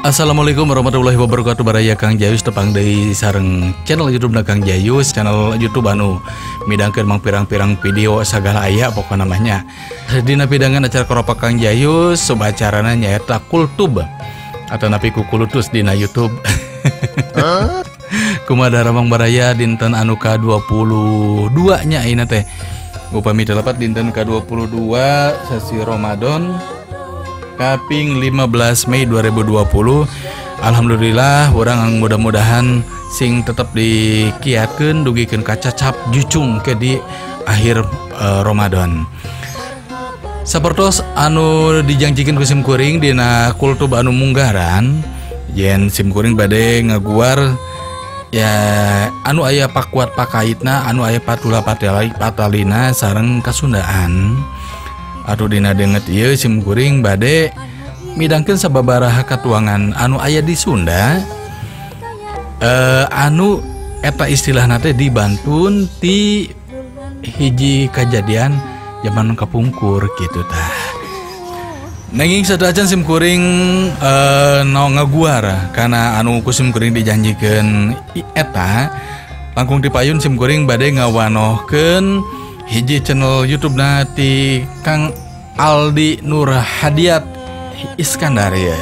Assalamualaikum warahmatullahi wabarakatuh. Baraya Kang Jayus tepang deui sareng channel YouTube na Kang Jayus, channel YouTube anu midangkeun mang pirang-pirang video sagala aya pokona namanya. Dina pidangan acara Koropak Kang Jayus subacarana nyaeta Kultub atau napi kukulutus dina YouTube. Kumaha daramang baraya dinten anu ka-22 nya ayeuna teh. Upami teu lepat dinten ka-22 sasi Ramadan kaping 15 Mei 2020. Alhamdulillah urang mudah-mudahan sing tetap dikiatkeun dugikeun kacacap jucung ke di akhir Ramadan. Sapertos anu dijanjikeun ku sim kuring dina Kultub anu munggaran, yen sim kuring bade ngaguar ya anu aya pakuat pakaitna, anu aya patula patalina sareng kasundaan. Atuh dina denget ieu sim kuring bade midangkeun sababaraha katuangan anu aya di Sunda, anu eta istilahna teh dibantun ti hiji kajadian zaman kapungkur kitu tah. Nanging sadacan sim kuring no ngaguar kana anu ku sim kuring dijanjikeun eta langkung dipayun sim kuring bade ngawanohkeun hiji channel YouTube na ti Kang Aldi Nur Hadiat Iskandar ya.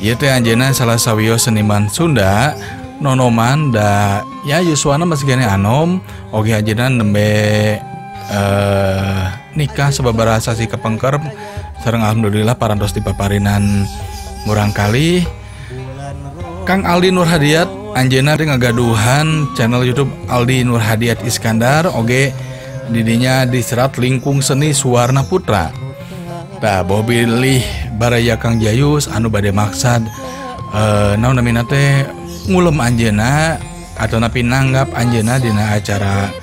Ieu teh anjeunna salah sawios seniman Sunda nonoman da ya yuswana masih gane anom oge anjeunna nembe nikah sababaraha sasi kepengker sareng alhamdulillah parantos dipaparinan murang kali. Kang Aldi Nur Hadiat anjeunna teh ngagaduhan channel YouTube Aldi Nur Hadiat Iskandar oge didinya diserat Lingkung Seni Suwarna Putra. Tah boh bilih baraya Kang Jayus anu bade maksad naon namina teh ngulem anjeunna atau napi nanggap anjeunna dina acara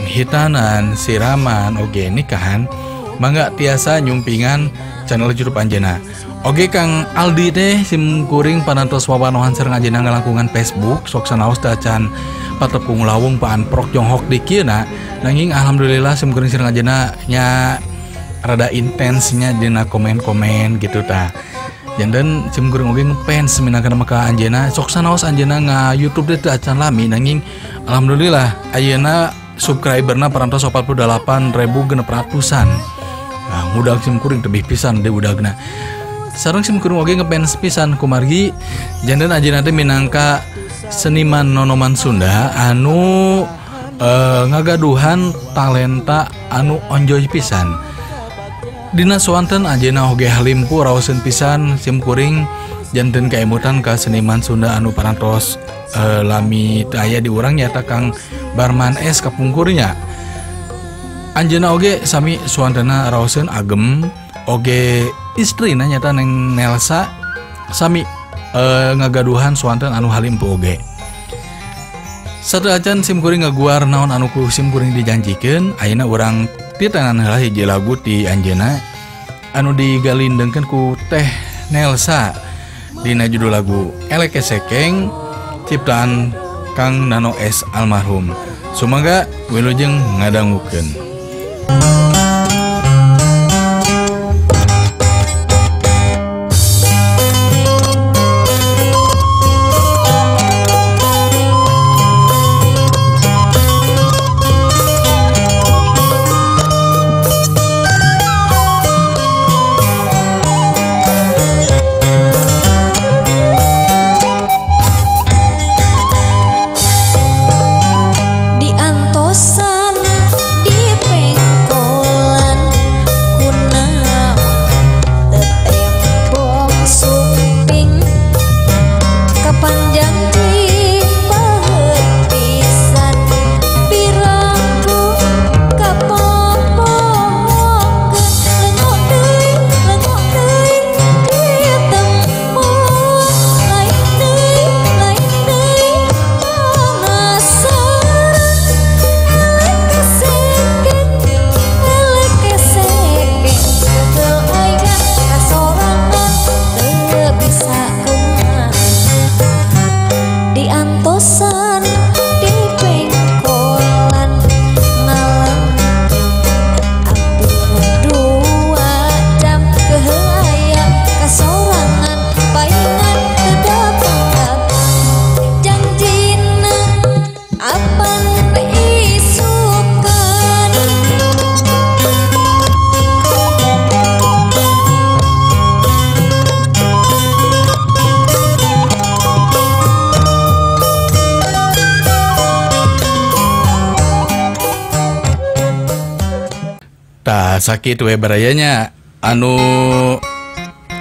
hitanan, siraman, oge nikahan, mangga tiasa nyumpingan channel YouTube anjeunna. Oge Kang Aldi teh sim kuring panantos wawanohan sareng anjeunna ngalangkungan Facebook sok sanaos dacan patepung lawung paan prok jonghok di kieuna, nanging alhamdulillah sim kuring sareng anjeunna nya rada intensnya dina komen-komen gitu tah. Janten sim kuring oge ngefans minangka maka anjeunna sok sanaos anjeunna nga YouTube teh acan lami, nanging alhamdulillah ayeuna subscriberna parantos 48.600-an. Nah, ngudag sim kuring tebih pisan deui udagna. Sareng sim kuring oge ngefans pisan kumargi janten anjeunna teh minangka seniman nonoman Sunda anu ngagaduhan talenta anu onjoy pisan. Dina soanten anjeunna oge halimpu raoseun pisan sim kuring janten kaemutan ka seniman Sunda anu parantos lami teu aya di urang nyaeta Kang Barman S kapungkurnya. Anjeunna oge sami suantena raoseun agem oge istrina nyaeta Neng Nelsa sami ngagaduhan suanten anu halimpu oge. Sateuacan sim kuring ngaguar naon anu ku sim kuring dijanjikeun, ayeuna urang titenan heula hiji lagu ti anjeunna anu digalindengkeun ku Teh Nelsa dina judul lagu Eleke Sekeng ciptaan Kang Nano S almarhum. Sumangga wilujeng ngadangukeun. Diantosan di pengko. Tah sakitu we barayanya anu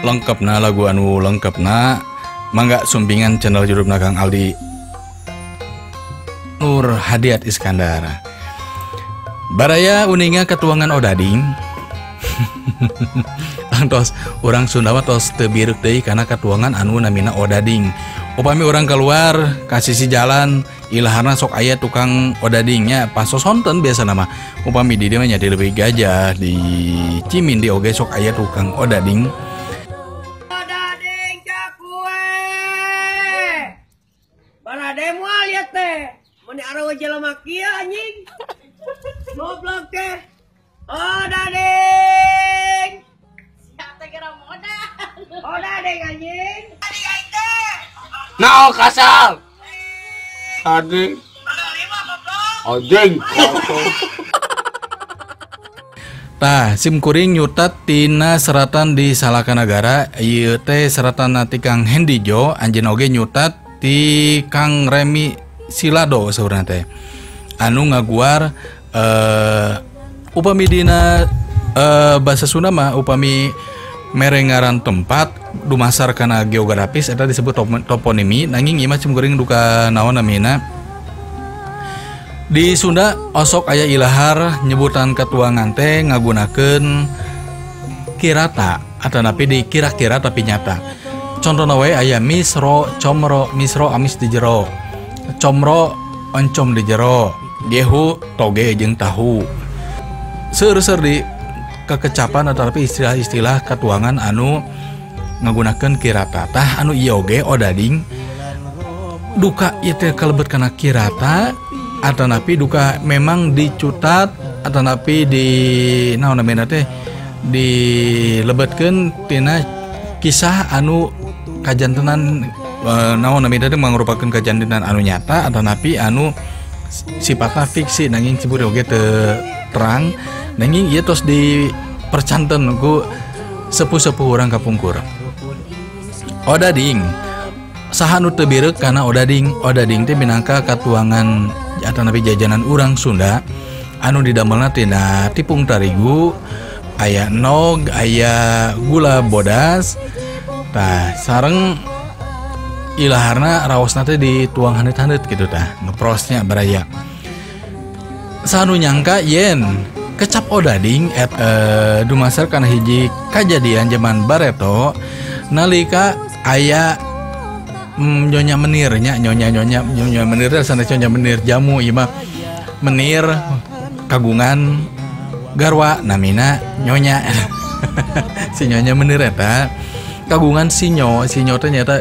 lengkapna lagu anu lengkapna mangga sumpingan channel YouTube Kang Aldi Nur Hadiat Iskandar. Baraya uninga ketuangan odading. Tangtos urang Sunda mah tos teu bireuk deui kana katuangan anu namina odading. Upami urang keluar ka sisi jalan ilaharna sok aya tukang odadingnya pasosonten biasa nama. Upami di dieu mah nya di Leuwi Gajah, di Cimindi oge sok aya tukang odading. Odading cakue. Balade moal ieu teh. Mun arawa jelema kieu anjing. Goblok teh. Odading. Siap teh geura modal. Odading anjing. Naon kasal? Ading. Anjing. Tah, sim kuring nyutat tina seratan di Salakanagara, ieu teh seratan ti Kang Hendi Jo, anjeun oge nyutat ti Kang Remi Silado saurna teh. Anu ngaguar upami dina bahasa Sunda mah upami mere ngaran tempat dumasar kana geografis eta disebut toponimi, nanging ieu mah sim kuring duka naon namina. Di Sunda osok aya ilahar nyebutan katuangan teh ngagunakeun kirata atanapi dikira-kira tapi nyata. Contohna we aya misro, comro, misro amis di jero, comro oncom di jero, gehu toge jeung tahu. Seueur-seueur di kekecapan atanapi istilah-istilah katuangan anu ngagunakeun kirata. Tah anu ieu oge odading duka ieu teh kalebet kana kirata atanapi duka memang dicutat atanapi di naon namina teh dilebetkeun tina kisah anu kajantenan naon namina teh mangrupakeun kajantenan anu nyata atanapi anu sifatna fiksi nanging ciburi oge teu terang nanging ieu tos dipercanten ku sepuh-sepuh urang kapungkur. Odading saha nu teu bireuk kana odading? Odading teh minangka katuangan atanapi jajanan urang Sunda anu didamelna tina tipung tarigu, aya nog, aya gula bodas. Tah sareng ilaharna raosna teh dituang haneut-haneut kitu tah, ngeprosnya baraya. Saha nu nyangka yen kecap odading et dumasar kana hiji kajadian jaman bareto nalika aya nyonya menir nya, nyonya menir teh sanes nyonya menir jamu ieu mah menir kagungan garwa namina nyonya. Si nyonya menir eta kagungan sinyo, sinyo teh nyata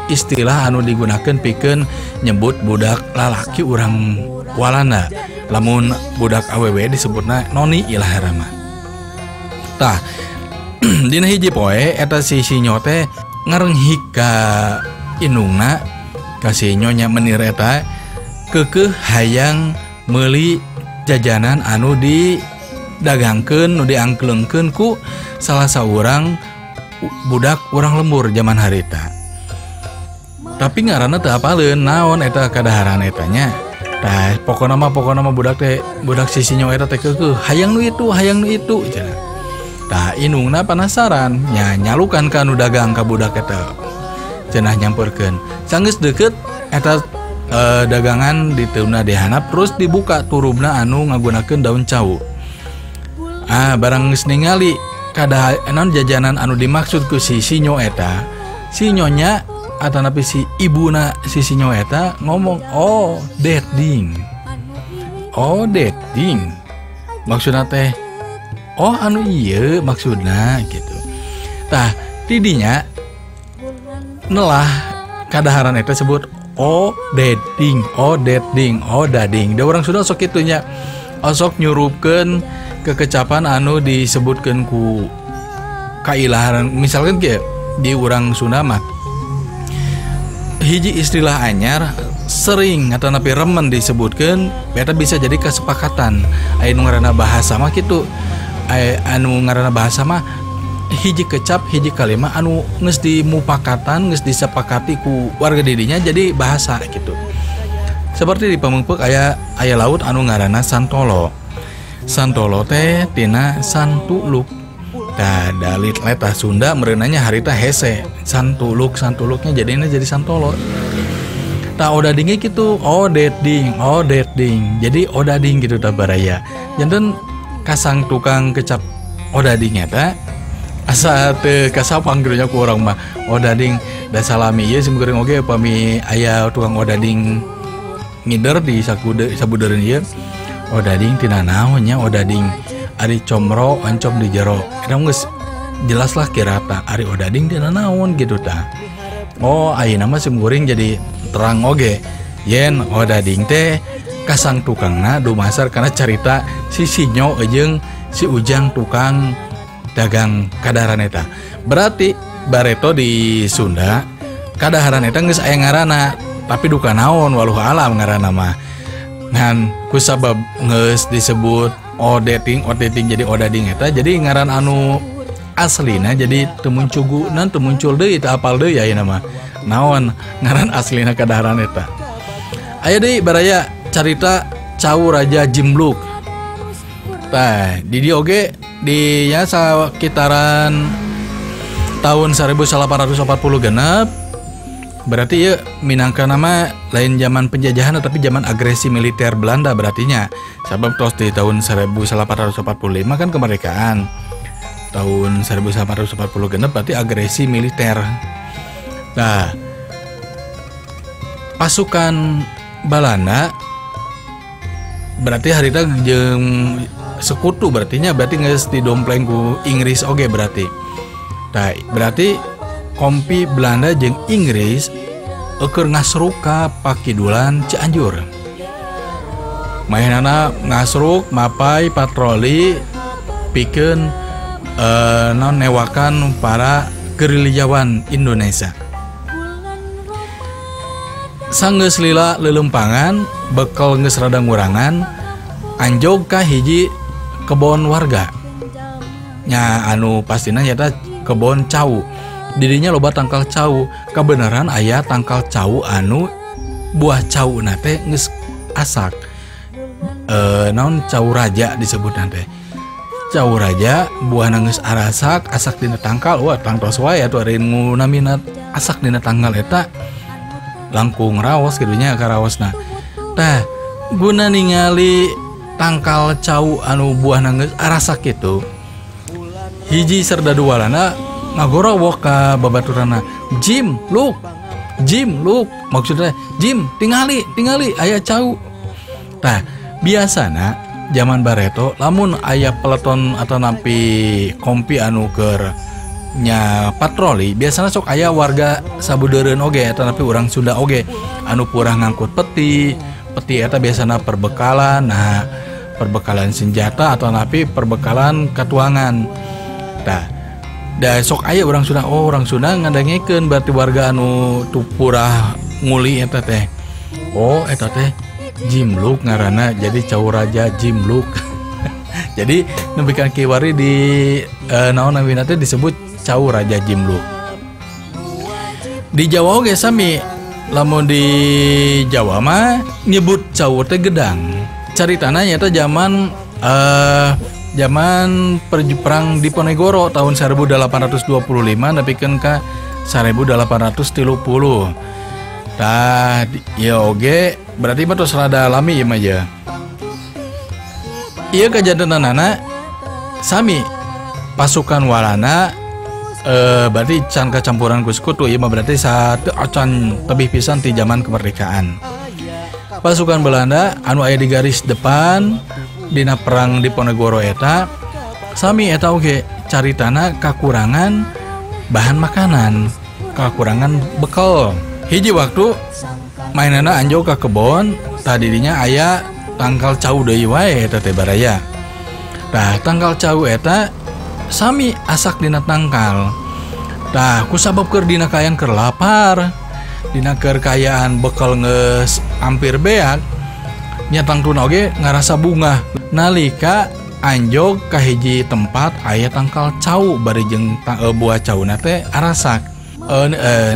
istilah anu digunakeun pikeun nyebut budak lalaki urang Walanda. Lamun budak awewe disebutna noni ilahara mah. Tah dina hiji poe eta si sinyo teh ngarenghik ka indungna ka si nyonya menir eta keukeuh hayang meuli jajanan anu didagangkeun nu diangkleungkeun ku salah saurang budak urang lembur jaman harita. Tapi ngaranna teu apaleun naon eta kadaharan eta nya. Tah pokona mah budak teh budak si sinyo eta teh keukeuh hayang nu itu hayang nu itu cenah. Tah indungna penasaran nya nyalukan ka nu dagang ka budak eta. Cenah nyamperkeun. Sanggeus deukeut eta dagangan diteuna dihanap terus dibuka turubna anu ngagunakeun daun cau. Ah barang geus ningali kada naon jajanan anu dimaksud ku si sinyo eta, si nyonya atanapi si ibuna si sinyo eta ngomong, "Oh, deding." Oh, deding. Maksudna teh oh anu ieu maksudna gitu. Tah tidinya nelah kadaharan eta sebut oh deding, oh deding, oh dading. Da urang Sunda sok kitu nya. Osok nyurupkeun kekecapan anu disebutkeun ku kailaharan. Misalkan kieu di urang Sunda mah hiji istilah anyar sering atanapi remen disebutkeun eta bisa jadi kesepakatan. Aya nu ngaranna bahasa mah kitu. Aya anu ngaranna bahasa mah hiji kecap hiji kalima anu geus dimupakatan geus disepakati ku warga didinya jadi bahasa gitu. Seperti di Pameungpeuk aya laut anu ngaranna Santolo. Santolo teh tina santuluk. Tah dalit letah Sunda meureunanya harita hese santuluk santuluknya jadinya jadi santolo. Tah odadingnya gitu, odading, odading. Jadi odading gitu tah baraya. Janten kasang tukang kecap odading eta asa teu kasapang kitu nya ku urang mah. Odading da salami ieu sim kuring oge upami aya tukang odading ngider di sakude sabudeureun ieu. Odading tina naon nya odading ari comro oncom di jero. Eta geus jelas lah kirata ari odading tina naon gitu tah. Oh ayeuna mah sim kuring jadi terang oge yen odading teh kasang tukangna dumasar karena carita si Sinyo jeung si Ujang tukang dagang kadaharan eta. Berarti bareto di Sunda kadaharan eta geus aya ngaranna tapi duka naon waluh alam ngaranna mah. Ngan kusabab geus disebut odeting odeting jadi odading eta jadi ngaran anu aslina jadi teu muncugunan teu muncul deui teu apal deui ayeuna mah. Naon ngaran aslina kadaharan eta. Aya deui baraya carita Cau Raja Jimluk. Tah di dieu oge di ya sakitaran tahun 1840 genep. Berarti ya minangka nama lain zaman penjajahan tapi zaman agresi militer Belanda berartinya. Sabab tos di tahun 1845 kan kemerdekaan. Tahun 1840 genep berarti agresi militer. Nah, pasukan Belanda berarti harita jeung sekutu berartinya berarti geus didompleng ku Inggris oge berarti. Nah, berarti kompi Belanda jeung Inggris eueur ngasruk ka Pakidulan Cianjur. Maenana ngasruk mapai patroli pikeun non newakan para gerilyawan Indonesia. Sanggeus lila leuleumpangan bekal geus rada ngurangan anjog ka hiji kebon warga. Nya anu pastina nyata kebon cau. Didinya loba tangkal cau. Kebenaran aya tangkal cau anu buah cau na teh geus asak. Naon cau raja disebutna teh. Cau raja buahna geus arasak, asak dina tangkal. Wah tangtos wae atuh ari ngunamina asak dina tangkal eta langkung raos kitu nya karaosna. Tah guna ningali tangkal cau anu buahna geus arasak kitu. Hiji serdadu walana ngagorowok ka babaturana, Jim look, Jim look, maksudnya Jim tingali tingali aya cau. Tah biasana zaman bareto lamun aya peleton atau nampi kompi anu keur nya patroli biasana sok aya warga sabudeureun oge atau nampi urang Sunda oge anu purah ngangkut peti peti eta biasana perbekalan, nah perbekalan senjata atau nampi perbekalan katuangan. Tah da sok aya urang Sunda, oh urang Sunda ngadangekeun berarti warga anu tupurah nguli eta teh. Oh eta teh Jimluk ngaranna, jadi Cau Raja Jimluk. Jadi nepi ka kiwari di naon namina teh disebut Cau Raja Jimluk. Di Jawa oge sami, lamun di Jawa mah nyebut cau teh gedang. Caritana nyata zaman zaman perang Diponegoro tahun 1825 nepikeun ka 1830. Tah ieu oge berarti mah tos rada lami ieu mah ye. Ieu kajantenanana sami pasukan Walanda berarti can kacampuran ku sekutu ieu mah berarti satu acan tebih pisan ti zaman kemerdekaan. Pasukan Belanda anu aya di garis depan dina perang Diponegoro eta sami eta oge caritana kakurangan bahan makanan, kakurangan bekal. Hiji waktu mainana anjog ka kebon tadinya aya tangkal cau deui wae eta teh baraya. Tah tangkal cau eta sami asak dina tangkal. Tah kusabab keur dina kaayaan keur lapar, dina keur kaayaan bekal geus hampir beak, nya tangtuna oge ngarasa bungah nalika anjog ka hiji tempat aya tangkal cau bari jeung buah cauna teh arasak.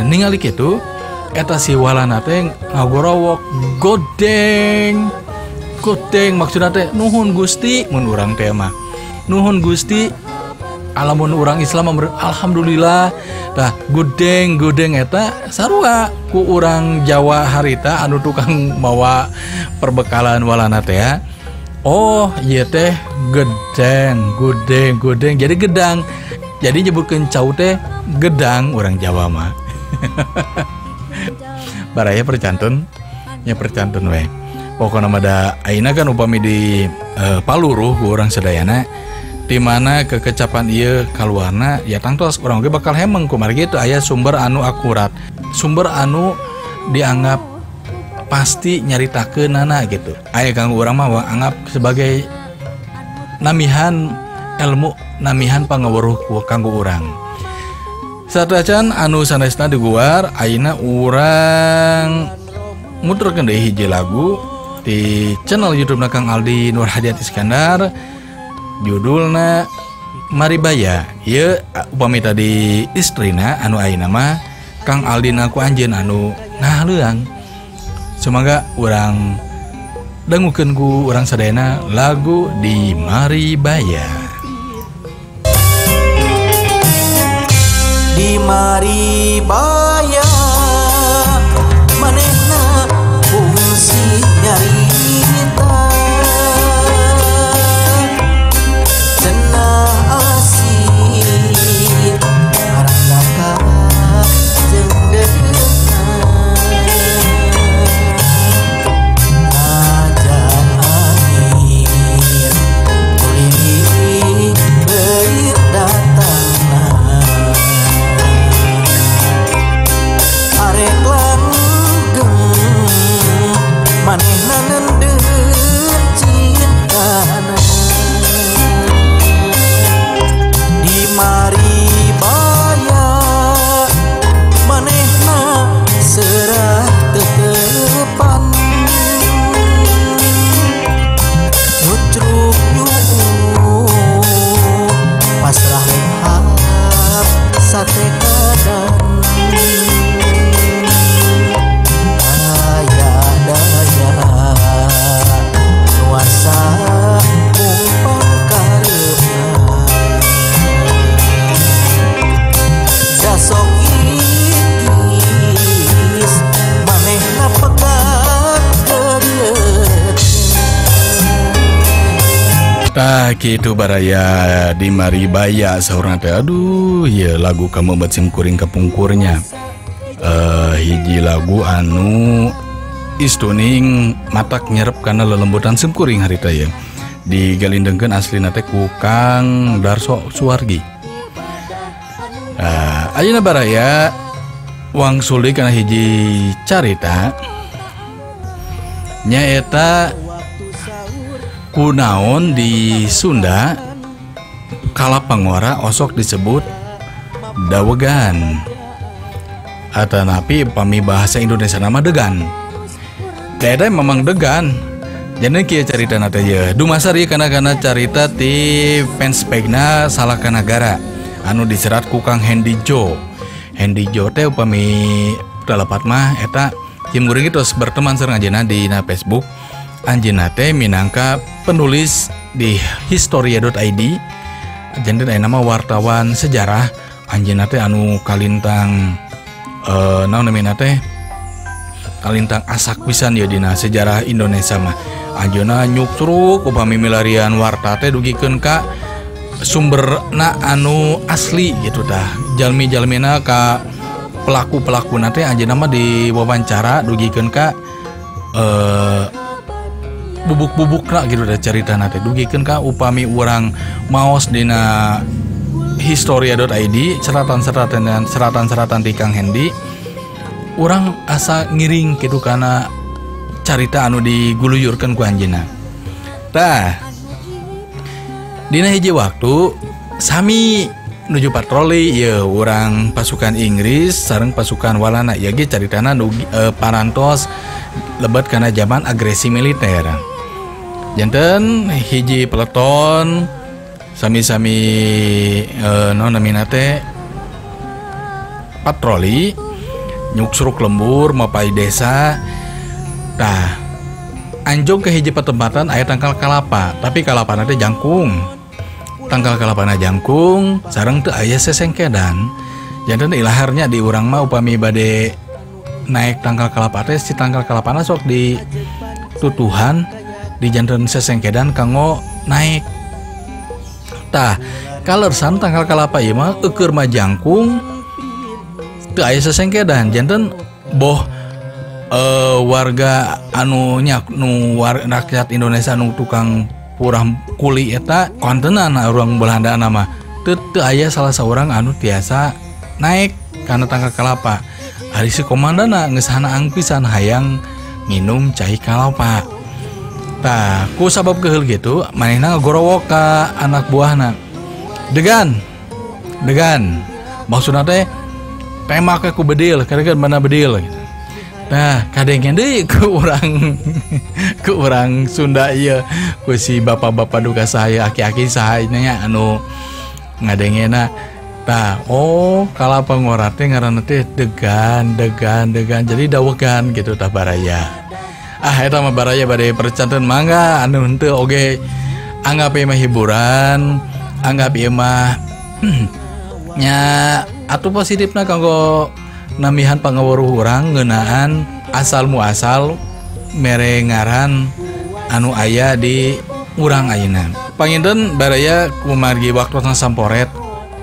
Ningali kitu eta si walana teh ngagorowok godeng Gudeng maksudna teh nuhun Gusti mun urang teh mah. Nuhun Gusti alamun urang Islam alhamdulillah. Tah gudeng gudeng eta sarua ku urang Jawa harita anu tukang mawa perbekalan walana teh ya. Oh ieu teh gedeng gudeng gudeng jadi gedang. Jadi nyebutkeun cau teh gedang urang Jawa mah. Baraya percantun nya percantun we. Pokona mah da ayeuna kan upami di paluruh ku urang sadayana di mana kekecapan ieu kaluarna ya tangtos urang oge bakal hemeng kumargi teu aya sumber anu akurat, sumber anu dianggap pasti nyaritakeunana gitu. Aya kanggo urang mah anggap sebagai namihan ilmu, namihan pangaweruh kanggo urang. Satacan anu sanesna diguar ayeuna urang muterkeun deui hiji lagu di channel YouTube na Kang Aldi Nur Hadiat Iskandar. Judulna Maribaya. Ieu upami tadi istrina anu ayeuna mah Kang Aldi ku anjeun anu ngahaleuang. Semoga urang dangukeun ku urang sadayana lagu di Maribaya. Di Maribaya manehna fungsi nyarita cenah asih marangka jeung deuna najan angin kuliling beurit datangna arek langgeng manehna nendeun cintana. Di Maribaya manehna serah tetepan nucruk nyu'u pasrah lehap satekadan daya daya nuasa mung pangkareupna dasok ikis manehna pegat keureut. Tah kitu baraya di Maribaya saurna teh. Aduh ieu lagu kamu bet sim kuring kapungkurnya. Hiji lagu anu istuning matak nyerep kana lelembutan sim kuring harita ye. Digalindengkeun aslina teh ku Kang Darso Suwargi. Ayeuna baraya wangsuli kana hiji carita nyaeta kunaon di Sunda kalapangora osok disebut dawegan atanapi pami bahasa Indonesia nama degan. Teh memang degan. Jadi kieu caritana teh ye dumasar ieu kana-kana carita ti fanspage-na Salakanagara anu diserat ku Kang Hendy Jo. Hendy Jo teh upami telepat mah eta kim kuring terus berteman sareng anjeunna dina Facebook. Anjeunna teh minangka penulis di historia.id. Janten aya nama wartawan sejarah. Anjeunna teh anu kalintang naon namina teh kalintang asak pisan ya dina sejarah Indonesia mah. Anjeunna nyuktruk upami milarian warta teh dugikeun ka sumberna anu asli gitu tah. Jalmi-jalmina ka pelaku-pelakuna teh anjeunna mah diwawancara dugikeun ka bubuk-bubukna gitu teh caritana teh dugikeun ka upami urang maos dina historia.id seratan-seratan seratan-seratan ti Kang Hendy urang asa ngiring gitu kana carita anu diguluyurkeun ku anjeunna. Tah dina hiji waktu sami nuju patroli ya urang pasukan Inggris sareng pasukan Walanda ya ge caritana nu parantos lebet kana zaman agresi militer. Janten hiji peleton sami-sami naon namina teh patroli nyuksruk lembur mapai desa. Tah Anjog ke hiji patempatan aya tangkal kalapa, tapi kalapana teh jangkung. Tangkal kalapana jangkung sareng teu aya sesengkedan. Janten ilaharnya di urang mah upami bade naik tangkal kalapa teh si tangkal kalapana sok di tutuhan di janten sesengkedan kanggo naik. Tah, kalersan tangkal kalapa ieu mah eueur mah jangkung teu aya sesengkedan. Janten boh warga anu nya nu rakyat Indonesia nu tukang purah kuli eta kontenan urang Belanda mah teu aya salah seorang anu tiasa naik kana tangkal kalapa. Ari si komandana geus hanaang pisan hayang minum cai kalapa. Tah, ku sabab keheul gitu manehna ngagorowok ka anak buahna. Degan. Degan. Maksudna teh tembak ku bedil, kadang mana bedil gitu. Nah, kadengnya deui ku urang Sunda ieu, ku si bapak-bapak duka saha aki-aki saha nya anu ngadengena. Tah, oh kalapa ngora teh ngaranna teh degan, degan, degan. Jadi dawegan gitu tah baraya. Ah eta mah baraya bade percanten mangga anu henteu oge anggap ieu mah hiburan, anggap ieu mah nya atuh positifna kanggo namihan pangaweruh urang ngeunaan asal muasal mere ngaran anu aya di urang ayeuna. Panginten baraya kumargi waktosna samporet.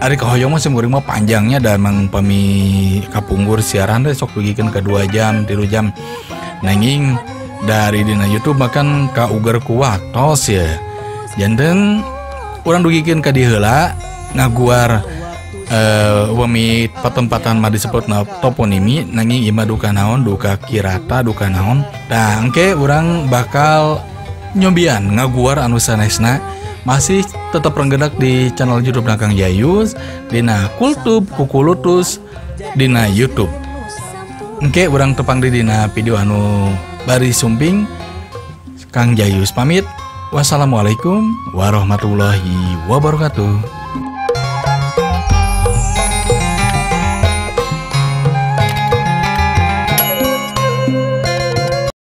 Ari kahoyong mah sim kuring mah panjangnya dan mang pami kapungkur siaran teh sok dugikeun ka 2 jam, 3 jam. Nanging dari dina YouTube makan ka uger ku waktos ya. Janten urang dugikeun ka dieu heula ngaguar upami patempatan mah disebutna toponimi nanging ieu mah duka naon, duka kirata, duka naon. Tah engke urang bakal nyobian ngaguar anu sanesna masih tetap renggedak di channel YouTube Kang Jayus, dina Kultub Kukulutus, dina YouTube. Engke urang tepang di dina video anu bari sumping. Kang Jayus pamit. Wassalamualaikum warahmatullahi wabarakatuh.